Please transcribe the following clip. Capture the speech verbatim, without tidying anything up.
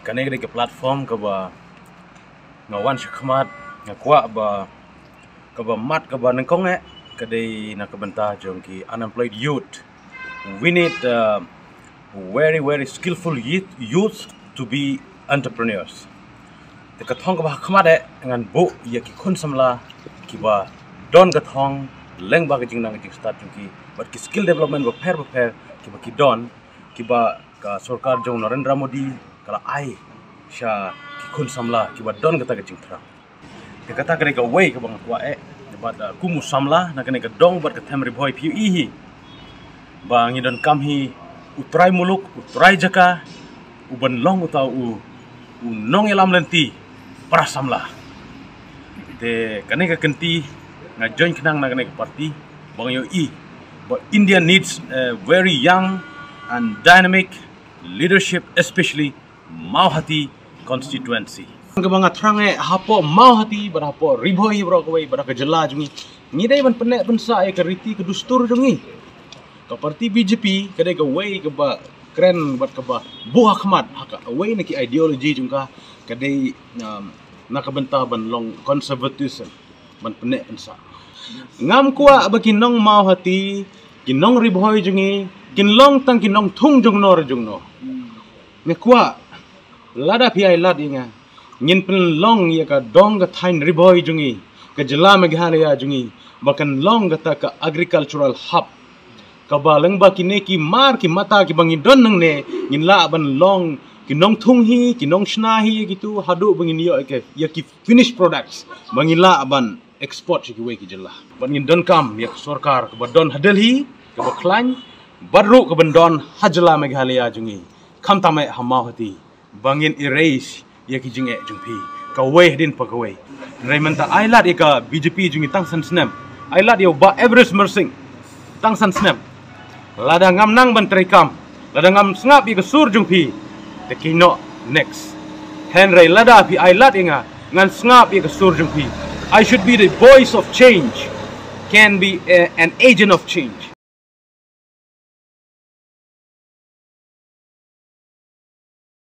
Kane ka dei ka platform kaba nga wan shakhmat, nga kwah ba kaba mat kaba nyngkong eh ka dei na ka bynta jong ki unemployed youth. We need uh, very very skillful youth, youth to be entrepreneurs. Te ka thong kaba hakhmat eh ngan buh ïa ki khun samla kiba don ka thong lyngba ka jingnang ka jingstad jong ki bad ki skill development bapher bapher kiba ki don, kiba ka sorkar jong Narendra Modi ka la ai sha ki khun samla kiba don kata ka jingthrang. Te kata ka dei kawei kaba nga kwah eh bad uh, kum u samla na kane ka dong bad ka them Ri Bhoi phi ïohi hi ba ngi donkam hi u trai muluk, u trai jaka, u ban long uta u u nongïalam lynti para samla. Te kane ka kynti nga join khnang na kane ka party ba nga ïohi ba India needs a very young and dynamic leadership, especially Mawhati constituency. Kaba nga thrang eh hapoh Mawhati bad hapoh Ri Bhoi baroh kawei bad ka jylla jong ngi, ngi dei ban pynneh pynsah ïa ka riti ka dustur jong ngi. Ka party B J P ka dei kawei kaba kren bad kaba buh hakhmat ha kawei na ki ideology jong ka, ka dei um, na ka bynta ban long conservatism, ban pynneh pynsah. Ngam kwah ba ki nong Mawhati, ki nong Ri Bhoi jong ngi kin long tang ki nongthung jong no re jong no. Nga kwah lada phi ai lad ïa nga, ngin pynlong ïa ka dong ka thaiñ Ri Bhoi jong ngi, ka jylla Meghalaya jong ngi ba kan long kata ka agricultural hub kaba lyngba kine ki mar ki mata kiba ngi don nangne ngin lah ban long ki nongthung hi, ki nongshna hi ïa kitu haduh ba ngin ïoh ïa ki finished products ba ngin lah ban export sha kiwei ki jylla. Bad ngin donkam ïa ka sorkar kaba don ha Delhi kaba khlaiñ bad ruh kaban don ha jylla Meghalaya jong ngi, khamtam eh ha Mawhati, ba ngin erase ïa ki jingeh jong phi kawei hadien pa kawei. Hynrei mynta ai lad ïa ka B J P jong ngi tang san snem, ai lad ïa u Bah Everest Marsing tang san snem. Lada ngam nang ban treikam, lada ngam sngap ïa ka sur jong phi, te ki noh next. Hynrei lada phi ai lad ïa nga, ngan sngap ïa ka sur jong phi. I should be the voice of change, can be a, an agent of change.